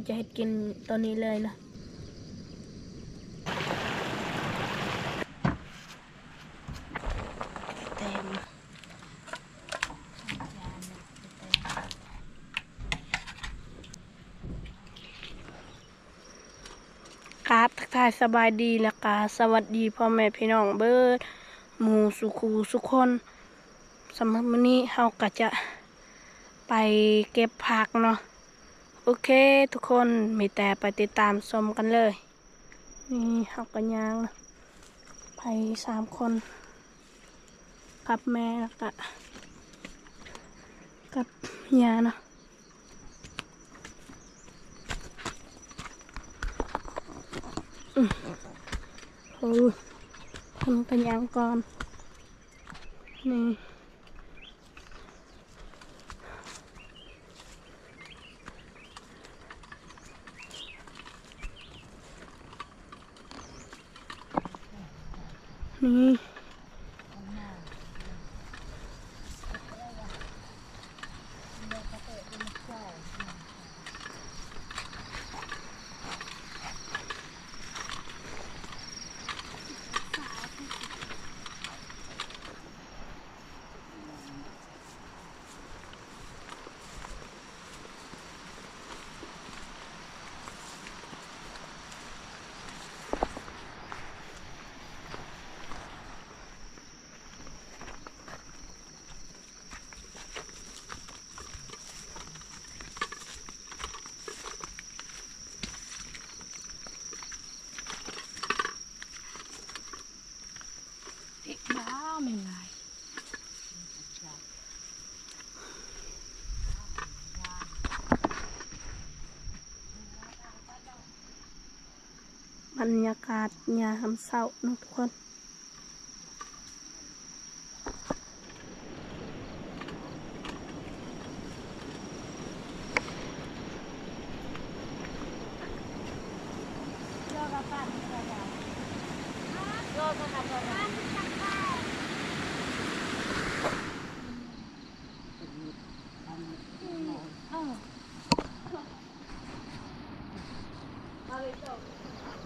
ຈະເຮັດກິນຕອນນີ້ເລີຍນະ. ກາບທັກທາຍສະບາຍດີ ແລະກະສະຫວັດດີພໍ່ແມ່ພີ່ນ້ອງເບິດໝູ່ສູ່ຄູ່ສູ່ຄົນ. ສຳລັບມື້ນີ້ເຮົາກະຈະໄປເກັບຜັກເນາະ. ໂອເຄທຸກຄົນ ມີແຕ່ໄປຕິດຕາມຊົມກັນເລີຍ. ນີ້ເຮົາກະຍ່າງໄປສາມຄົນ ກັບແມ່ ແລະກະກັບຍ່າເນາະ. ອື ໂອ້ ເພິ່ນກະຍ່າງກ່ອນ ນີ້. ນີ້ ບັນຍາກາດຍາມເຊົ້າເນາະທຸກຄົນ.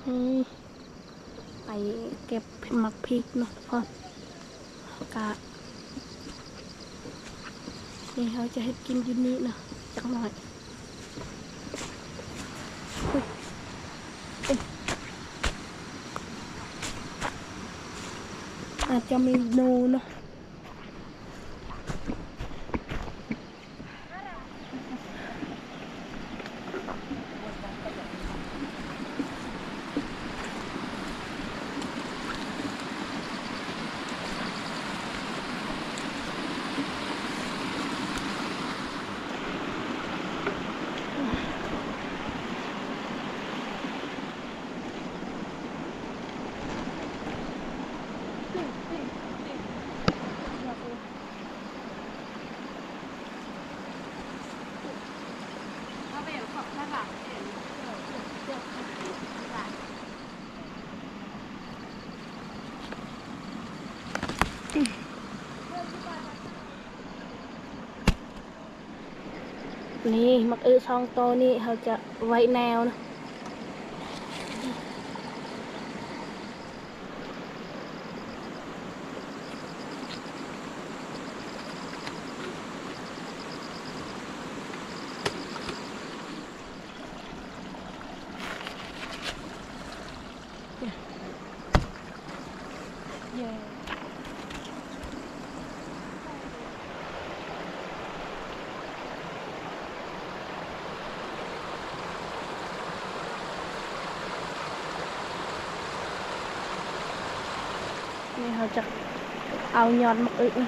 ນີ້ ໄປເກັບໝາກພິກເນາະ ແລ້ວກະ ນີ້ເຮົາຈະເຮັດກິນຢູ່ນີ້ເນາະ ຈັກໜ້ອຍ. ອາດຈະມີໜູເນາະ. ນີ້ ໝາກອຶສອງໂຕນີ້ ເຮົາຈະໄວ້ແນວນະ. ນີ້ເຮົາຈະເອົາຍອດໝາກອຶນະ.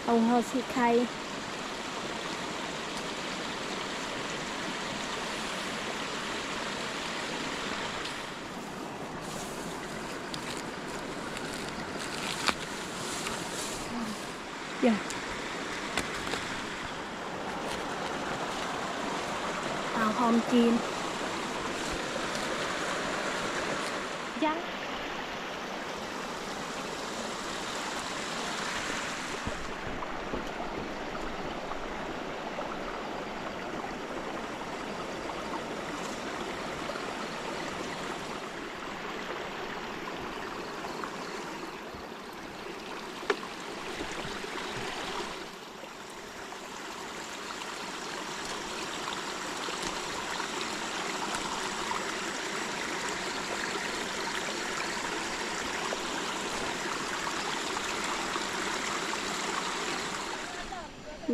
ເອົາເຮົາຊິໄຂ່. ຫອມຈີນ ຍັງ.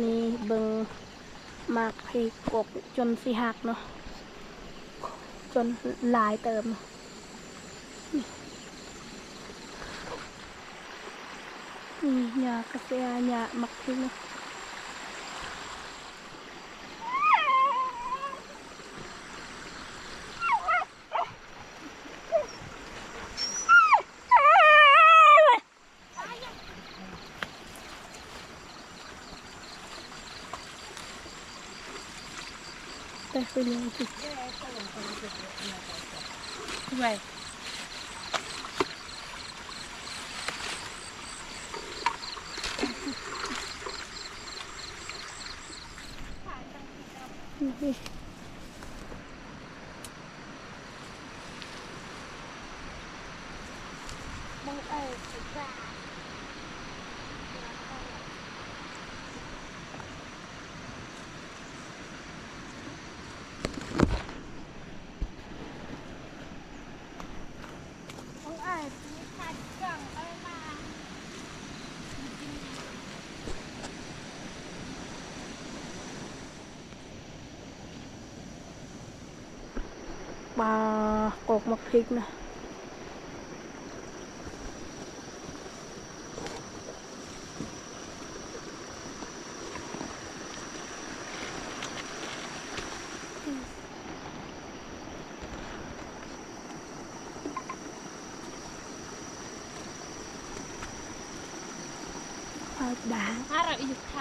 ນີ້ເບິ່ງໝາກເພັກ ກົກຈົນຊິຫັກເນາະ ຈົນຫຼາຍເຕີບ. ນີ້ຫຍ້າກະເສຍ ຫຍ້າໝາກເພັກເນາະ. ໄປ ໄປເລີຍ ໄປ. ປາ ກົກໝາກເພັກນະ. ອາດາ ອາຣະ ອີກ ໄທ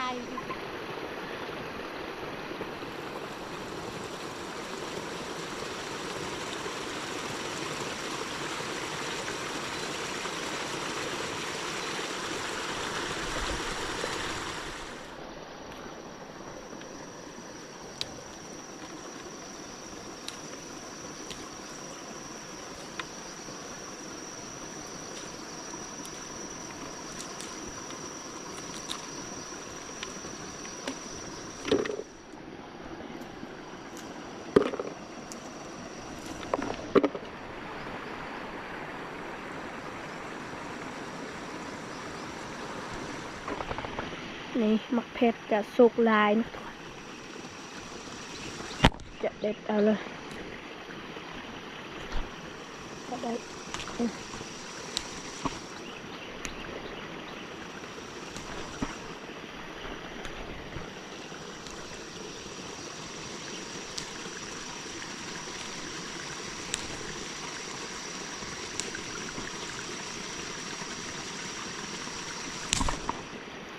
ນີ້ໝາກເພັກກະສຸກຫຼາຍນະ ຈະເດັດເອົາເລີຍ ກະໄດ້.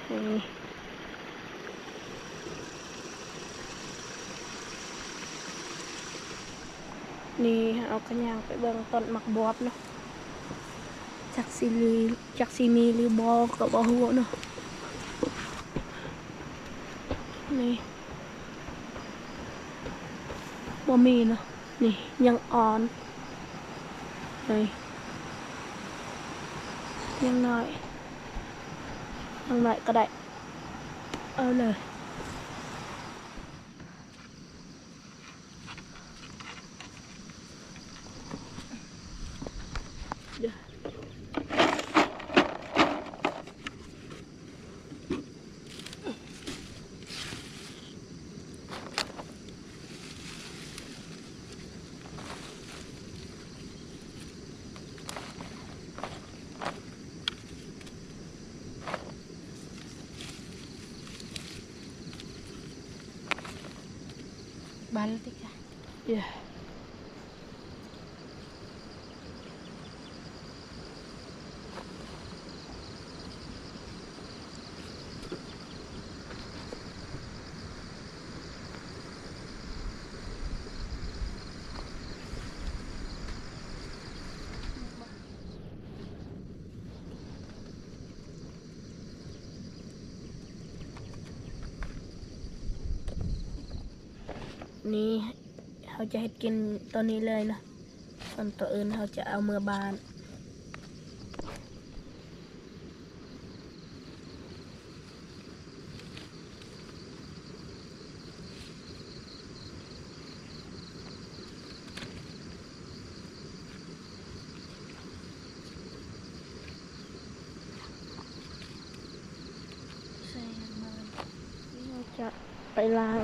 ນີ້ ນີ້ເຮົາກະຍ່າງໄປເບິ່ງຕົ້ນໝາກບວບເນາະ ຈັກຊິມີ ຈັກຊິມີຫຼືບໍ່ກະບໍ່ຮູ້ເນາະ. ນີ້ ບໍ່ມີເນາະ ນີ້ຍັງອ່ອນ ນີ້ຍັງນ້ອຍ ຍັງນ້ອຍກະໄດ້ ເອົາເລີຍ. ບາລຕິກາ ເອີ. ເ ນີ້ເຮົາຈະເຮັດກິນຕອນນີ້ເລີຍນະ, ສ່ວນໂຕອື່ນເຮົາຈະເອົາເມືອບ້ານ. ໃສ່ອັນນັ້ນ ນີ້ເຮົາຈະໄປລ້າງ.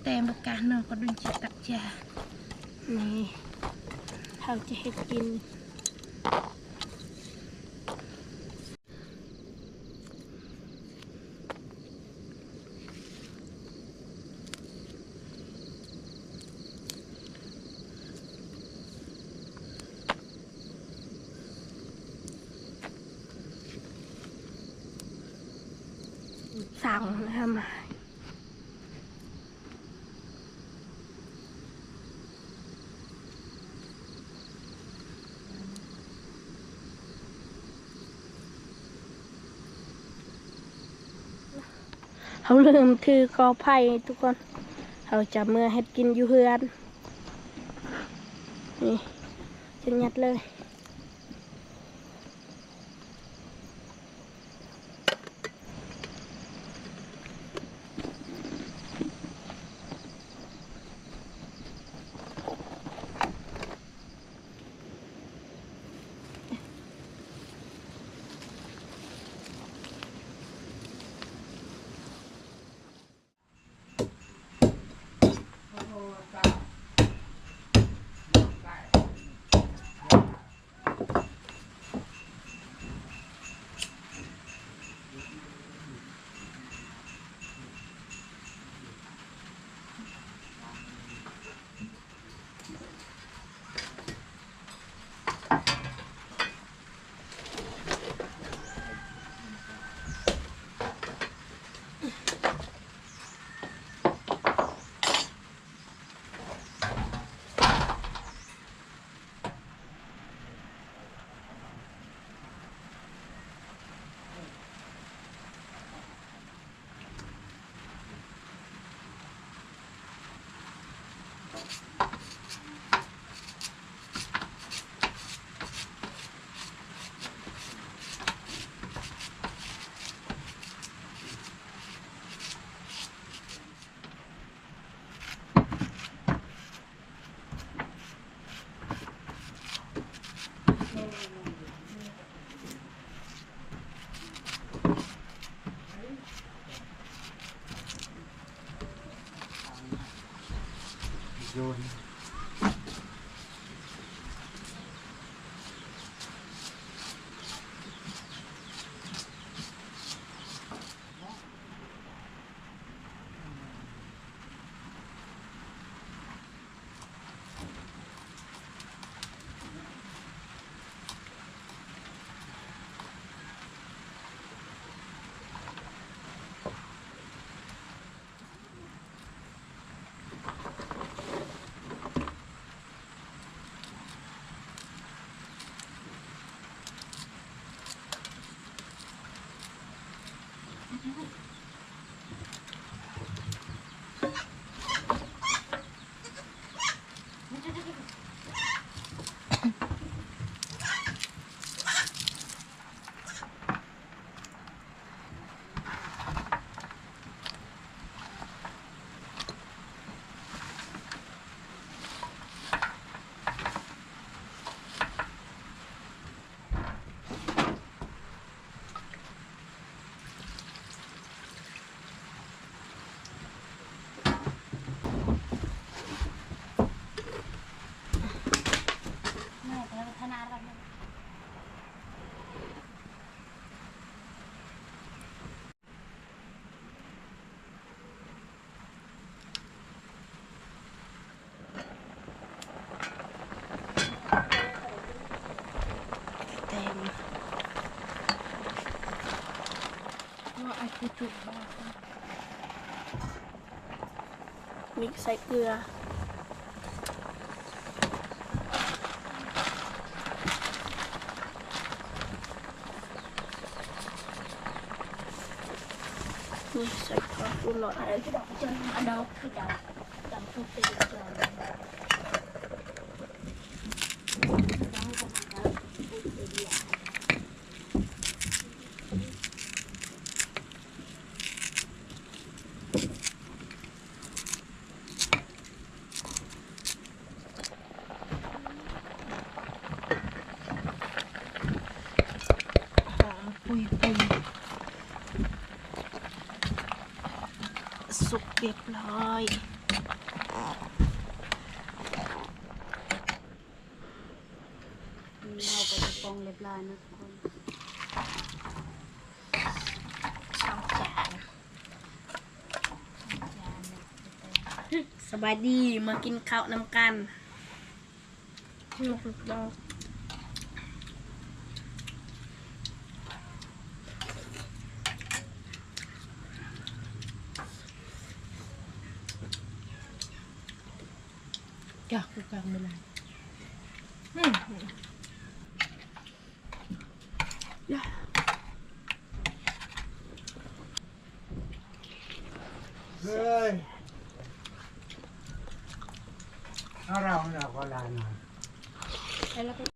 ແຕ່ບໍ່ກະເນາະ ກໍດຸນຊິຕັກຈາ. ນີ້ ເຮົາຈະເຮັດກິນ. ສັ່ງນຳ. ເຮົາລືມຖືກໍໄຜ່ທຸກຄົນ, ເຮົາຈະເມືອເຮັດກິນຢູ່ເຮືອນ. ນີ້ ຈະຍັດເລີຍ. ໂອ້ ເຈົ້າ ນ້ອງໄກ່ ນ້ອງໄກ່ ນ້ອງໄກ່. ແຕ່ງ ວ່າໄອ້ຜູ້ຈຸບາ ມິກໃສ່ເກືອ ນີ້ໃສ່ຄວາມອຸດຫຼອດ ອັນດອກ ອັນດອກຄືດຳ ດຳຄືເປັນດຳ. ຫອມປຸຍໆ ສຸກຮຽບຮ້ອຍ. ເຮົາກໍຈະປ່ອງຮຽບຮ້ອຍເນາະທຸກຄົນ ສອງຈານ. ສະບາຍດີ ມາກິນເຂົ້ານຳກັນ. ຢາກຄືກັນມື້ນັ້ນ ອືມ. ເອີຍ ເອົາເຮົາ ເຮົາກໍລານະ.